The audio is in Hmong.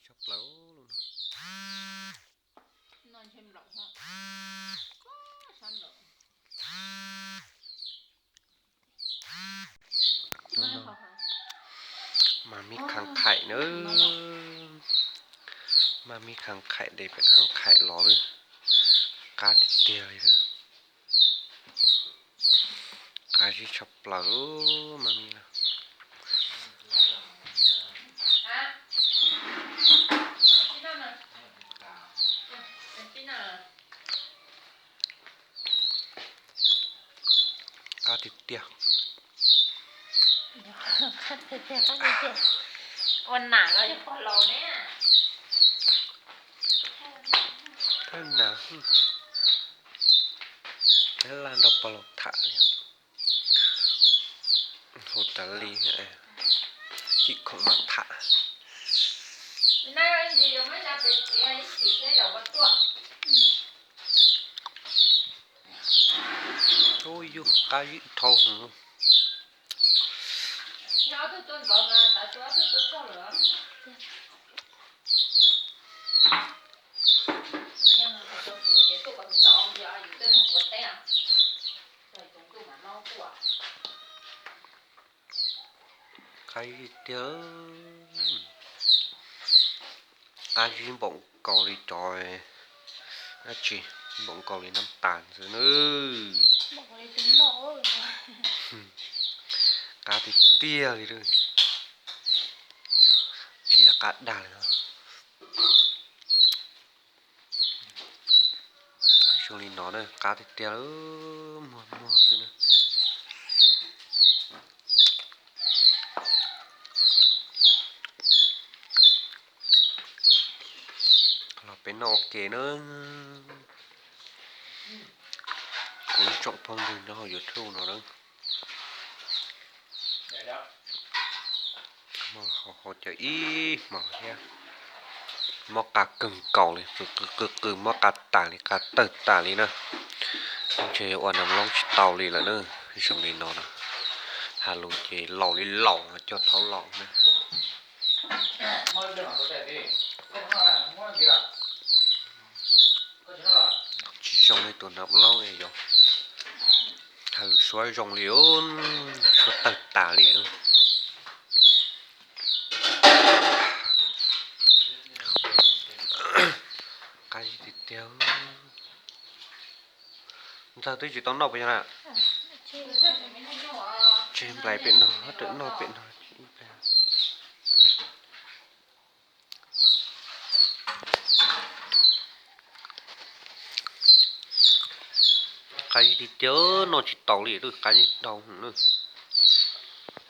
Tshaj plaws lub no. Mas me khab khaim na, mas me khab khaim de pem khab khaim los lawm, qab tiag tiag li. Qab zib tshaj plaws mas me no. Qab tiag tiag. Ua nam los yog pog laus ne. Thawj nam, laj nrog pog laus tham li. Hu tas li, cim khoom mam tham. Ub yug, qab zib dhau heev. Qab zib tiag. Qab zib npaum nkaus li cov, dab tsi, npaum nkaus li nab tas xwb na. Qab tiag tiag li, tsis yog qab dag li. Zoo li no na, qab tiag tiag, muag muag xwb na. Los peb noj ua ke na. Kuv ib tsoom phooj ywg nyob hauv YouTube no na. Hau cov ib hmos thiab. Mob qa kawg nkaus li, qw qw qw mob qa tas li, qa tawg tas li na. Ntshe ua nam loob tsis tau li lawm na. Zoo li no na, has lus ces laus li laus cog thaub laus na. Tsis zoo li tus nam loob es yog has lus suab zoo li, suab tawg tas li. Qab zib tiag tiag. Ntxawg twb tsis tau noj puas yog na? Tseg nplais pem no, noj pem no. Qab zib tiag tiag, noj tsis taus li, qab zib dhau heev na.